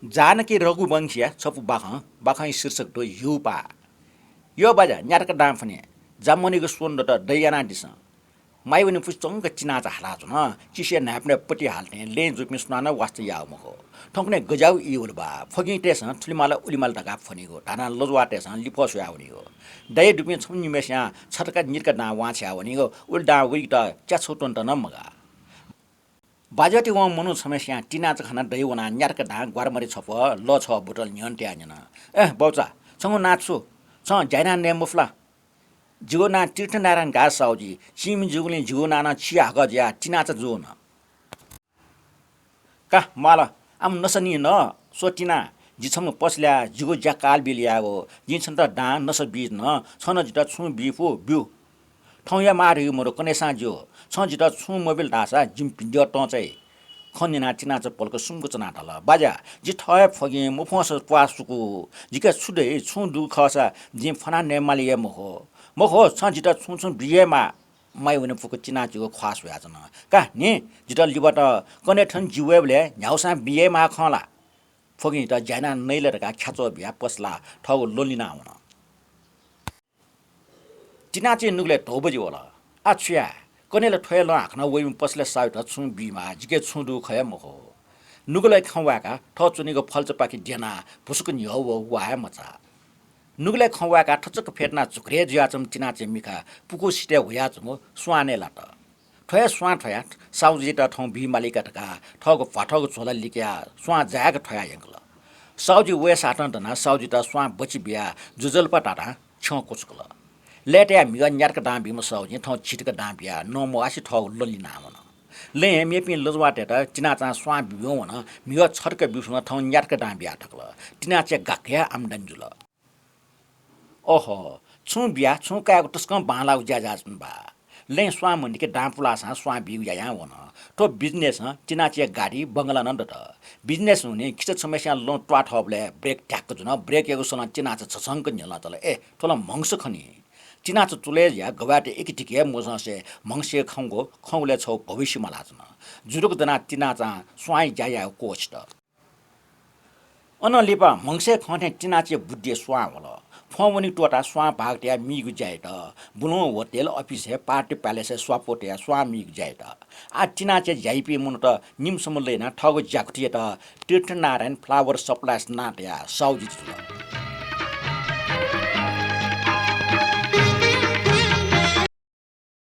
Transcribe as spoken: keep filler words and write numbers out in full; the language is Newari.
जानकी रघुवंशीया छपु बाखं, बाखंया शीर्षक दु हिउपाः। यो बाज्या, न्यातक दां फ्वने, जामवनेगु स्वन्हु दत, दया यानादिसँ। माइ वनेफुसे च्वंक चिनाचा हालाच्वन। चिसिया न्हाय्पनय् पति हाल थें लँय् जूपिं सुनानं वास्ता याः मखु। थौंकन्हय् गज्याःगु ई वल बा? फ्वगिंतय्सं थुलिमाल उलिमाल धकाः फ्वनीगु, धानाः लज्वाःतय्सं लिफः स्वयाः वनीगु। दया दुपिं छम्ह निम्हय्सियां छतका नितका दां वांछ्वया वनीगु, उलि दां वइकेत च्याछौ त्वनेत नं मगाः। बाज्याति वं मनू छम्हय्सियां चिनाचा खनाः दया वनाः न्यातक दां ग्वारामरि छपु लः छगू बोतल न्ह्यःने तयाः न्यन, "ए बौचा, छंगु नां छु? छं ज्या यानाः नये मफु ला?" "जिगु नां तीर्थनारायण गाः साहुजी। चिमि जूगुलिं जिगु नां नं चिहाकः जुयाः चिनाचा जू नं।" "का म्वाल, आम नसा नि न। स्व चिना, जि छम्ह पसलय् जिगु ज्या काल बिल यायेगु। जिं छन्त दां नसा बी नं। छं नं जितः छुं बी फु, ब्यु। थौंया माः धइगु मदु, कन्हय्सां ज्यू। छं जितः छुं मबिल धाःसा जिमि भिंद्यः तं चाइ।" खँ न्यनाः चिनाचा पलख सुम्क च्वनाः धाल, "बाज्या, जि थः हे फ्वगिं, मफ्वंसा प्वाः सुकू। जिके छु दइ? छुं दुगु खःसा जिं फ्वनाः नयेमाली हे मखु। मखु, छं जितः छुं छुं बी हे माः।" माइ वने फुक्क चिनाचीगु ख्वाः स्वयाच्वन। "का नि, जितः लिबात, कन्हय् थन जि वयेबलय् न्ह्यागुसां बी हे माः खं ला?" फ्वगिंयात ज्या यानाः नइ ला धकाः ख्याच्वः बियाः पसलाः थःगु ल्वहं लिनाः वन। चिनाचीया नुगलय् धौबजि वल। "आः छु याये? कन्हय् ला थ्व हे लं हाकनं वइम्ह पसलय् साहुयात छुं बीमाः, जिके छुं दुगु खँ हे मखु।" नुगलय् खँ वाय्काः थः च्वनीगु फल्चापाखे द्यनाः भुसुक न्ह्यः वःगु वा हे मचाः। नुगलय् खँ वाय्काः थचक्क फ्यतुनाः झुक्रे जुयाच्वंम्ह चिनाचीया मिखा पुकुसितय् हुयाच्वंगु स्वांनय् लात। थ्व हे स्वां थ्वयाः साहुजीयात थौं बीमाली का धकाः थःगु भ्वाथःगु झोला लिकयाः स्वां जाय्क थ्वयाः यंकल। साहुजी वये साथं दनाः साहुजीयात स्वां बचि बियाः ज्वजलपा धाधां छ्यं क्वछुकल। लय्तायाः म्हिगः न्यातक दां बीम्ह साहुजिं थौं झितक दां बियाः नमवासे थःगु ल्वहं लिनाः वन। लँय् मेपिं लज्वाःतय्त चिनाचां स्वां बिब्यूगु वन, म्हिगः छतक ब्यूसां नं थौं न्यातक दां बियाः थकल। चिनाचीया गाक्क हे आम्दानी जुल। अहो, छुं बियाः छुं कायेगु तसकं बांलाःगु ज्या जुयाच्वन बा। लँय् स्वां मन्तिके दां पुलाःसां स्वां बीगु यायां वन। थ्व business-ं चिनाचीया गाडी बंगला नं दत। Business हुनिं खिचा छम्हय्सियां लं त्वाः थःबलय् brake ध्याक्क जुन। Brake-यागु सलं चिनाचा झसंक न्ह्यलं तल। ए, थ्व ला म्हगस खनी। चिनाचा चुलय् जुयाः गवायेत एके धिके हे मजंसे म्हगसया खंगु खंगुलय् छगू भविष्य मलाच्वन। जुरुक दनाः चिनाचां स्वांया ज्या यायेगु क्वःछित। अनं लिपा म्हगसया खं थें चिनाचीया बुद्धिइ स्वां वल। फ्वं वनीगु त्वःताः स्वां भाग तयाः मीगु ज्या यात। बुलुं hotel, office-य्, party palace-य् स्वापू तयाः स्वां मीगु ज्या यात। आः चिनाचीया ज्या याइपिं मनूत निम्हसम्ह लहिनाः थःगु ज्याकुथियात तीर्थनारायण Flower Supplies नां तयाः साहुजी जुल।